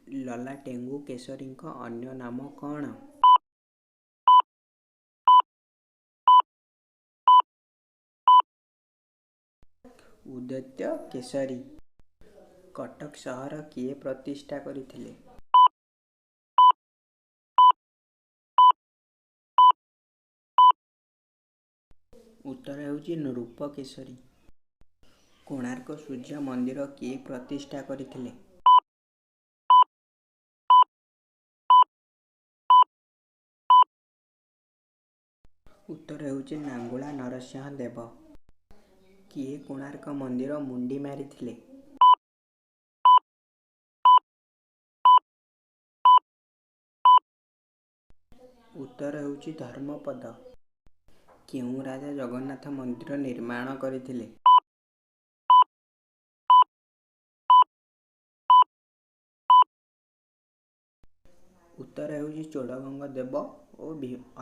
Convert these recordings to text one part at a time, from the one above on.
ଲଲାଟେଙ୍ଗୁ କେଶରୀଙ୍କ ଅନ୍ୟ ନାମ କ'ଣ? ଉଦତ୍ୟ କେଶରୀ। କଟକ ସହର କିଏ ପ୍ରତିଷ୍ଠା କରିଥିଲେ? ଉତ୍ତର ହେଉଛି ନୃପକେଶରୀ। କୋଣାର୍କ ସୂର୍ଯ୍ୟ ମନ୍ଦିର କିଏ ପ୍ରତିଷ୍ଠା କରିଥିଲେ? ଉତ୍ତର ହେଉଛି ନାଙ୍ଗୁଳା ନରସିଂହ ଦେବ। କିଏ କୋଣାର୍କ ମନ୍ଦିର ମୁଣ୍ଡି ମାରିଥିଲେ? ଉତ୍ତର ହେଉଛି ଧର୍ମପଦ। କେଉଁ ରାଜା ଜଗନ୍ନାଥ ମନ୍ଦିର ନିର୍ମାଣ କରିଥିଲେ? ଉତ୍ତର ହେଉଛି ଚୋଡ଼ଗଙ୍ଗ ଦେବ ଓ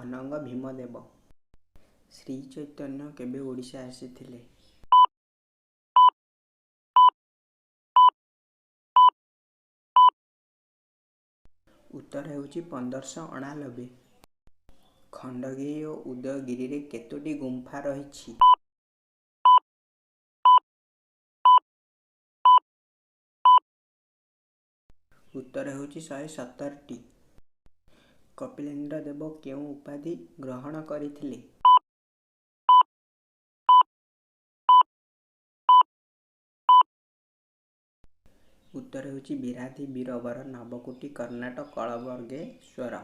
ଅନଙ୍ଗ ଭୀମଦେବ। ଶ୍ରୀ ଚୈତନ୍ୟ କେବେ ଓଡ଼ିଶା ଆସିଥିଲେ? ଉତ୍ତର ହେଉଛି 1589। ଖଣ୍ଡଗିରି ଓ ଉଦୟଗିରିରେ କେତୋଟି ଗୁମ୍ଫା ରହିଛି? ଉତ୍ତର ହେଉଛି 117ଟି। କପିଳେନ୍ଦ୍ର ଦେବ କେଉଁ ଉପାଧି ଗ୍ରହଣ କରିଥିଲେ? ଉତ୍ତର ହେଉଛି ବିରାଧି ବୀରବର ନବକୋଟି କର୍ଣ୍ଣାଟ କଳବର୍ଗେଶ୍ୱର।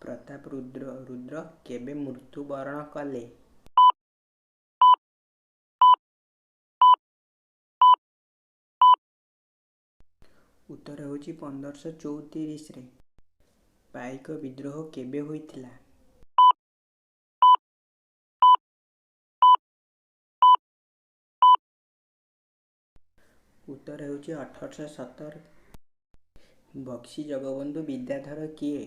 ପ୍ରତାପ ରୁଦ୍ର କେବେ ମୃତ୍ୟୁବରଣ କଲେ? ଉତ୍ତର ହେଉଛି 1534ରେ। ପାଇକ ବିଦ୍ରୋହ କେବେ ହୋଇଥିଲା? ଉତ୍ତର ହେଉଛି 1817। ବକ୍ସି ଜଗବନ୍ଧୁ ବିଦ୍ୟାଧର କିଏ?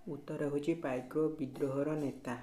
ଉତ୍ତର ହେଉଛି ପାଇକ ବିଦ୍ରୋହର ନେତା।